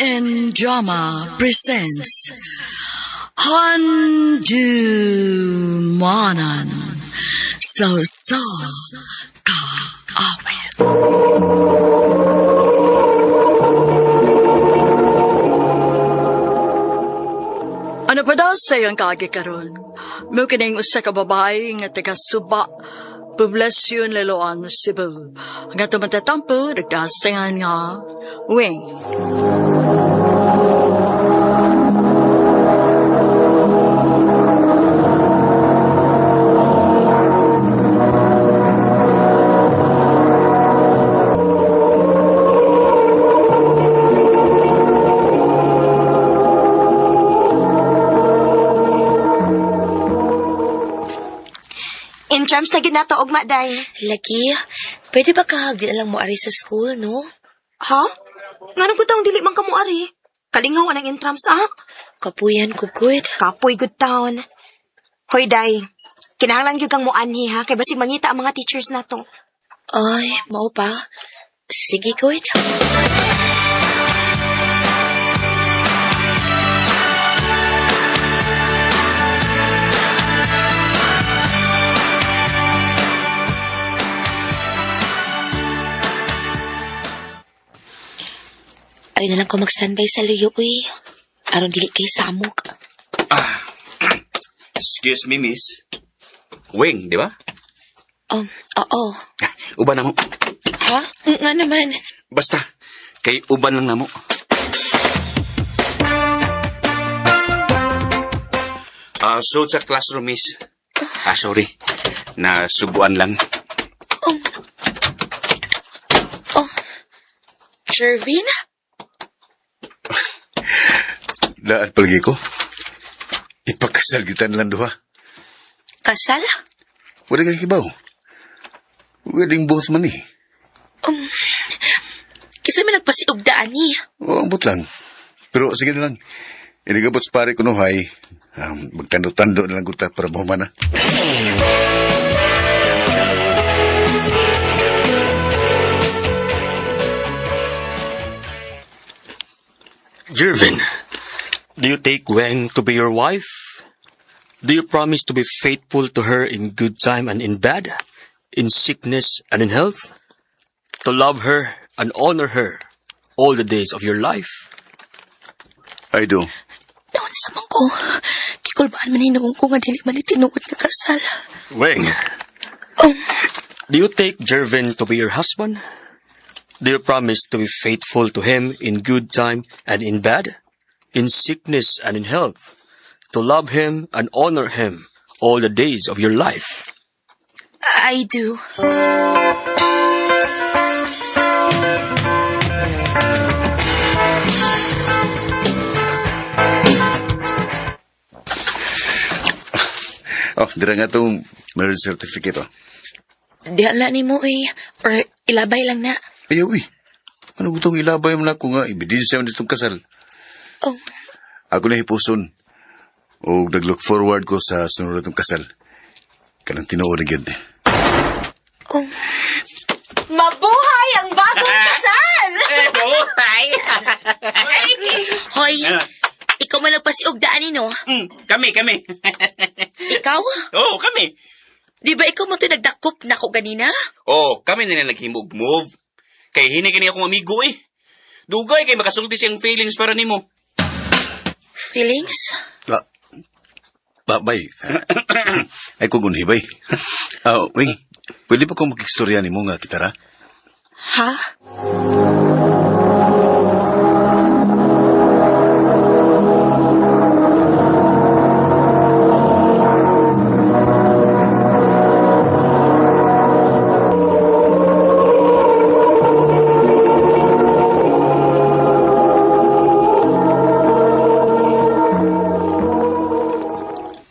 RN Drama presents Handumanan sa sa Kaawit. Ano pa daw sa iyong kaagi karon? Mo kining usa ka babae nga taga Suba, Poblasyon Liloan, Cebu. Ang atong matatampo, nagdasingan nga Wing. In terms na gid nato ugma day. Lagi, pwede ba kahag di na lang mo ari sa school, no? Ha? Nganong ko taong dili man kamo ari? Kalingaw anang entrams ah. Kapuyan ko, good. Kapoy good town. Hoy day. Kinahanglan gyud kang moanhi ha kay basig mangita ang mga teachers nato. Ay, mao pa. Sige, good. Ari na lang ko mag-standby sa luyo, uy. Aron dili kay samok. Excuse me, miss. Wing, di ba? Oo. Ah, uban na mo. Ha? Nga naman. Basta, kay uban lang na mo. Ah, so sa classroom, miss. Ah, sorry. Nasubuan lang. Oh. Jervin? Daan palagi ko. Ipakasal kita nilang duha. Kasal? Wala kang kibaw. Wedding both man eh. Kasi may nagpasiugdaan ni. O, ambot lang. Pero sige na lang. Inigabot sa pare ko no, hay. Magtando-tando na lang kuta para mahuman na. Jervin, do you take Weng to be your wife? Do you promise to be faithful to her in good time and in bad, in sickness and in health? To love her and honor her all the days of your life? I do. Noon sa man ko, gikulbaan man hinuong ko nga dili man ni tinuod nga kasal. Weng, do you take Jervin to be your husband? Do you promise to be faithful to him in good time and in bad, in sickness and in health, to love him and honor him all the days of your life? I do. Oh, dira nga itong marriage certificate, oh. Diyan lang ni mo eh. Or ilabay lang na. Ayaw eh. Ano gutong ilabay mo na ako nga, ebidensya mo nitong kasal. Oh, Ako na hipuson. O nag-look forward ko sa sunod natong kasal. Kanang tinuod na gyud. oh. Mabuhay ang bagong kasal. Hoy, ikaw man nagpasiugdaan ni no? Kami, kami. Ikaw? Oo, oh, kami. Di ba ikaw mo ito nagdakop na ko ganina? Oh, kami na naghimog move. Kay hini kini akong amigo eh. Dugay kay makasulti siyang feelings para nimo. Feelings? Ah, ba, bay. Ay, kung gunhi, bay. Ah, wing, pwede pa kong makikstorya ni mo nga kitara? Ha?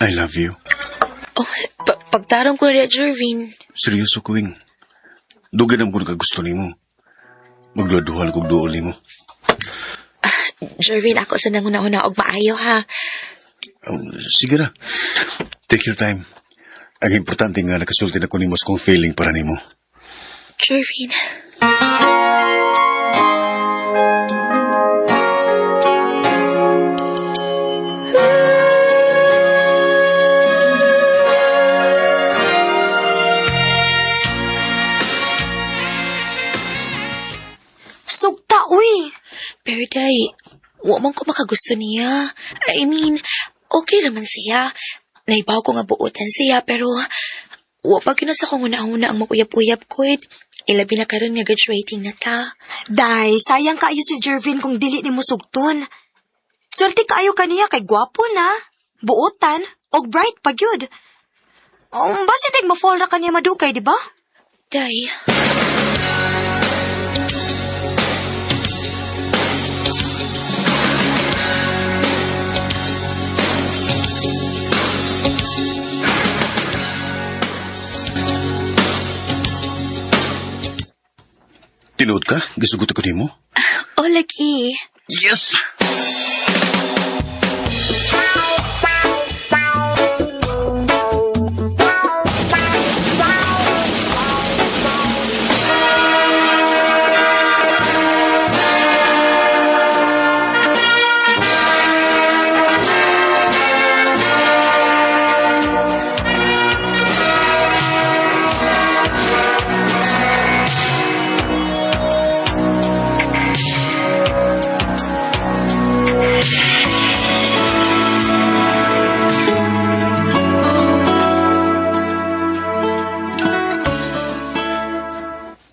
I love you. Oh, pagtarong ko na Jervin. Seryoso ko, wing. Dugay na mo kung nakagusto nimo. Magduhaduhal kog duol nimo. Jervin, ako sa nanguna-una og maayo ha. Oh, sige na. Take your time. Ang importante nga nakasulti na ko nimo sa kong feeling para nimo. Jervin. Pero day, wa man ko makagusto niya. I mean, okay naman siya. Naibaw ko nga buotan siya, pero wa pa gyud na sa kong una-una ang maguyab-uyab ko. Eh. Ilabi na karon nga graduating na ta. Day, sayang kaayo si Jervin kung dili nimo sugton. Swerte kaayo kaniya kay gwapo na, buotan, og bright pa gyud. Basta dag ma-fall ra kaniya madugay, di ba? Day, Tinuod ka? Gisugot ko nimo? oh lagi. Yes!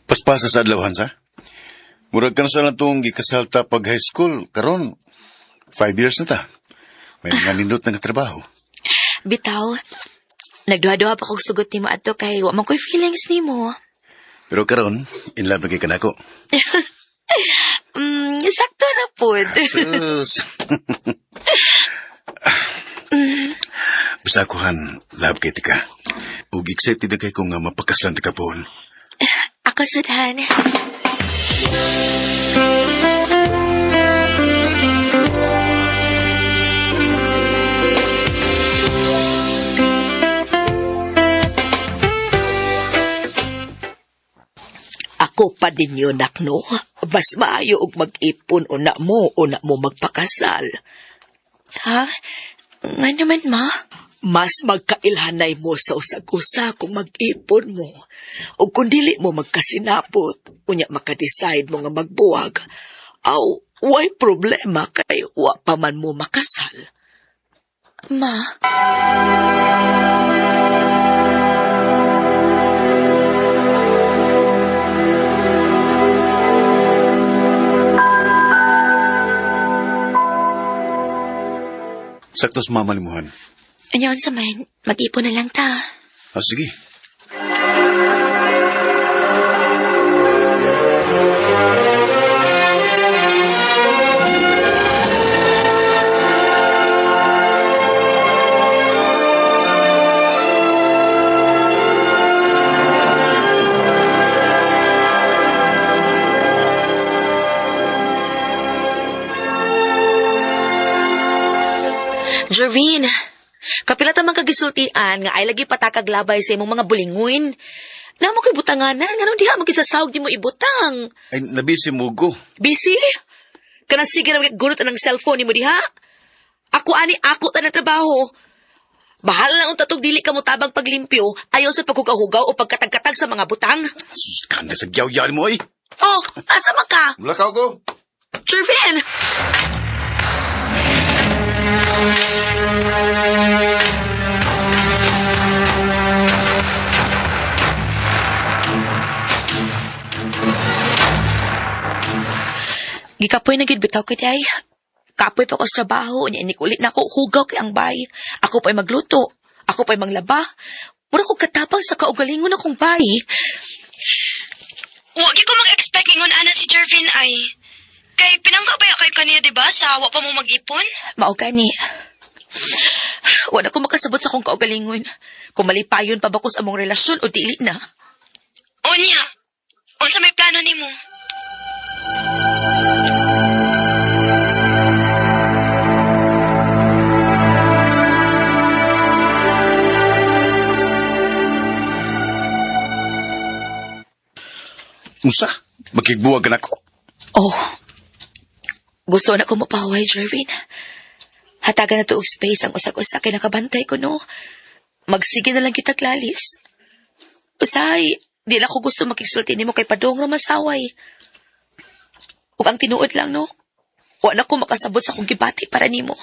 Paspasa sa adlaw, Hansa. Murag ka na sa lang itong gikasal ta pag high school. Karon, 5 years na ta. May mga nindot na nga trabaho. Bitaw, nagduha-duha pa kog sugot nimo adto kay wa man ko'y feelings nimo. Pero karon, in love na kay kanako. Sakto na pud. Sus. Basta ako, Han, love kay tika. Ug excited na kay ko nga mapakaslan tika poon. Ako sudhan. Ako pa din yun, nak, no? Mas maayo og mag-ipon una mo magpakasal. Ha? Nga naman, ma? Mas magkailhanay mo sa usag-usa kung mag-ipon mo. O kung dili mo magkasinapot, unya makadecide mo nga magbuwag. Aw, way problema kay wa pa man mo makasal. Ma? Sakto sa mama ni Mohan. Anyon sa man, mag-ipon na lang ta. Ah, sige. Jervin, kapila ta man kagisultian nga ay lagi patakag labay sa imong mga bulinguin. Namo ko'y butanganan, ngano diha magkisasawag di mo ibutang. Ay, nabisi mo ko. Busy? Kanang sige na gurot ang cellphone nimo diha. Ako ani ako ta ng trabaho. Bahala lang unta tog dili ka mo tabang paglimpyo ayon sa paghugaw-hugaw o pagkatag-katag sa mga butang. Sus, kanda sa gyaw mo, ay. Oh, asa man ka? Mulakaw ko. Jervin! Gikapoy na gid bitaw ko day. Kapoy pa ko sa trabaho, unya ulit na ako hugaw kay ang bay. Ako pa'y magluto, ako pa'y manglaba. Mura ko katapang sa kaugalingon akong bay. Wa gyud ko mag-expect ingon ana si Jervin ay. Kay pinangga ba kay kaniya di ba sa wa pa mo mag-ipon? Mao gani. Wala ko makasabot sa akong kaugalingon. Kung malipayon pa ba ko sa among relasyon o dili na. Unya, unsa may plano nimo? Musa, makigbuwag ka na ko. Oh. Gusto na ko mapaway, Jervin. Hatagan na to og space ang usag-usa kay nakabantay ko, no? Magsige na lang kita klalis. Usay, di na ko gusto makigsulti nimo kay padong ra masaway. Ug ang tinuod lang, no? Wa na ko makasabot sa akong gibati para nimo.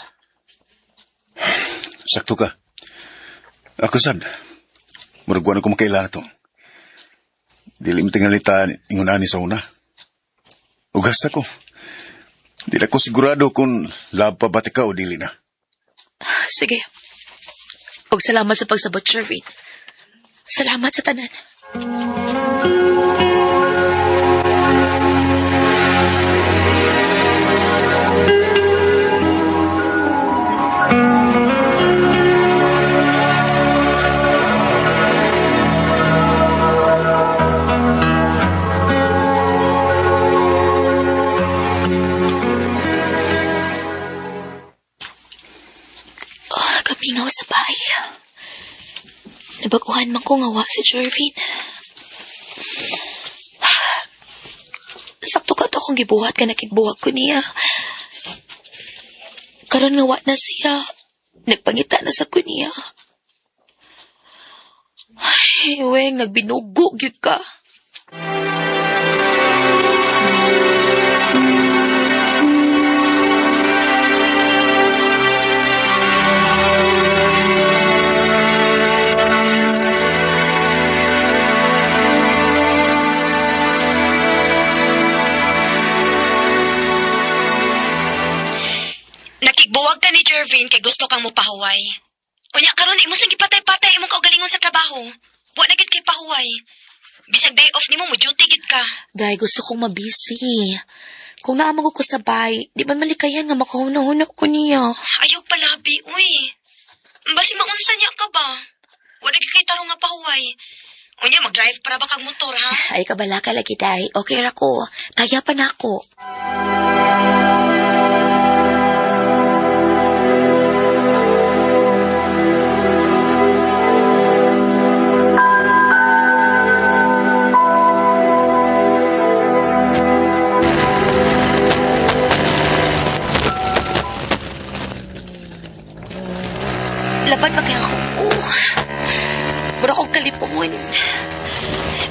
Sakto ka. Ako sad. Murag wa na ko makaila na to. Dili mo tingalita ingon ani sa una. Ugasta ko. Dili ko sigurado kung love pa ba ka o dili na. Sige. Og salamat sa pagsabot, Sherwin. Salamat sa tanan. Oh, kamingaw sa bahay. Nabaguhan man ko nga wa si Jervin. Sakto ka to akong gibuhat ka nakigbuwag ko niya. Karon nga wa na siya. Nagpangita na sa ko niya. Ay, weng, nagbinugo gyud ka. Nakigbuwag ka ni Jervin kay gusto kang mopahuway. Unya karon imo sang gipatay-patay imong kaugalingon sa trabaho. Wa na gid kay pahuway. Bisag day off nimo mo duty gid ka. Dahil gusto kong mabisi. Kung naamang ko sa bay, di man malikayan nga makahuna-huna ko niya. Ayaw palabi, uy. Basi maunsa niya ka ba? Wa na gid kay tarong nga pahuway. Unya mag-drive para ba kag motor ha? Ay, kabala ka lagi, day. Okay ra ko. Kaya pa na ako. Laban pa kaya ako. Oh. Mura kong kalipungon.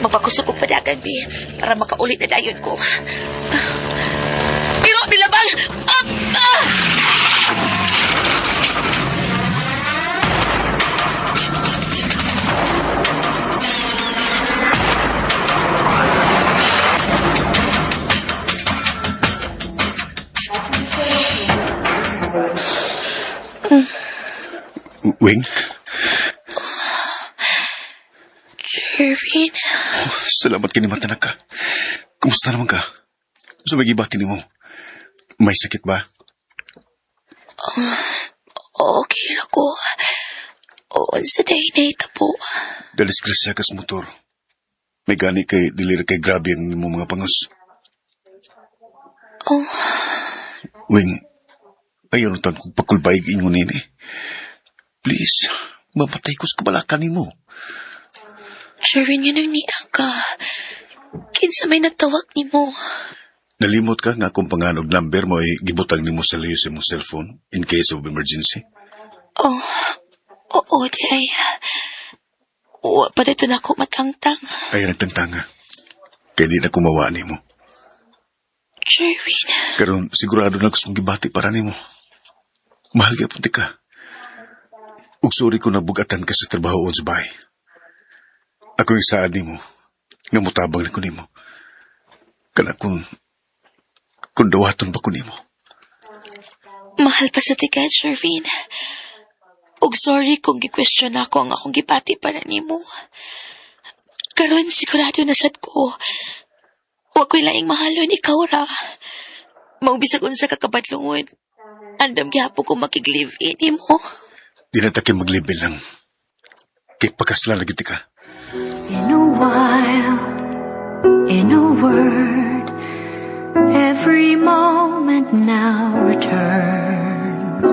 Magpakusog kong padagan, bi, para makaulit na dayon ko. Pero, nilabang! Ah! Ah! Wing, Erwin, salamat kinimata na ka. Kumusta naman ka? Sumigibati nimo. May sakit ba? okay na ko. Oo, sa day na po. Dalisgrasya ka sa motor. May gani kay dili ra kay grabe ang imong mga pangos. Oh. Wing, ayaw na tan kong pakulbayig ingon nini. Please, mamatay ko sa kabalakan nimo. Sherwin, yun ang niya ka. Kinsa may nagtawag nimo. Nalimot ka nga akong pangan og number mo ay gibutang nimo sa layo sa imong cellphone in case of emergency. Oh, oo, di ay. Wa pa dito na ako matangtang. Ay nagtangtanga. Kaya di na kumawa nimo. Sherwin, Karon sigurado na gustong gibati para nimo. Mahal gyapon ti ka. Ug sorry ko nabugatan ka sa trabaho sa bahay. Ako yung saad nimo. Nga mutabang na ko nimo. Kana kung dawaton ba ko nimo. mahal pa sa tika, Sherwin. Og sorry kung gi-question ako ang akong gibati para nimo. Karon sigurado na sad ko. Wa ko'y laing mahalon, ikaw ra. Maubisag unsa ka kabadlungon. Andam gihapon ko makig-live-in nimo. Di na ta kay maglibil lang. Kay pakaslan lagi ti ka. In a while, in a word, every moment now returns.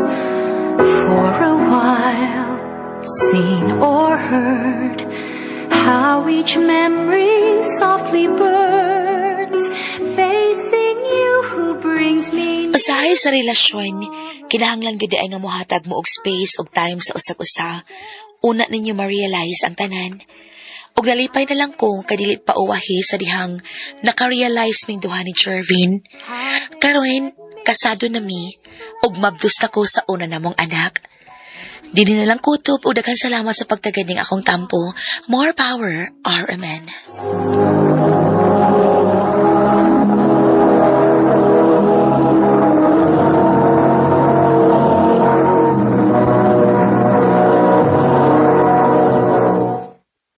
For a while, seen or heard, how each memory softly burns, facing you who brings me Usahay sa relasyon, kinahanglan gyud ay nga mohatag mo og space og time sa usag-usa. Una ninyo ma-realize ang tanan. Og nalipay na lang ko kay dili pa uwahi sa dihang naka-realize ming duha ni Jervin. Karon, Kasado na mi, ug mabdos na ko sa una namong anak. Dini na lang kutob ug daghan salamat sa pagtagad ning akong tampo. More power, RMN.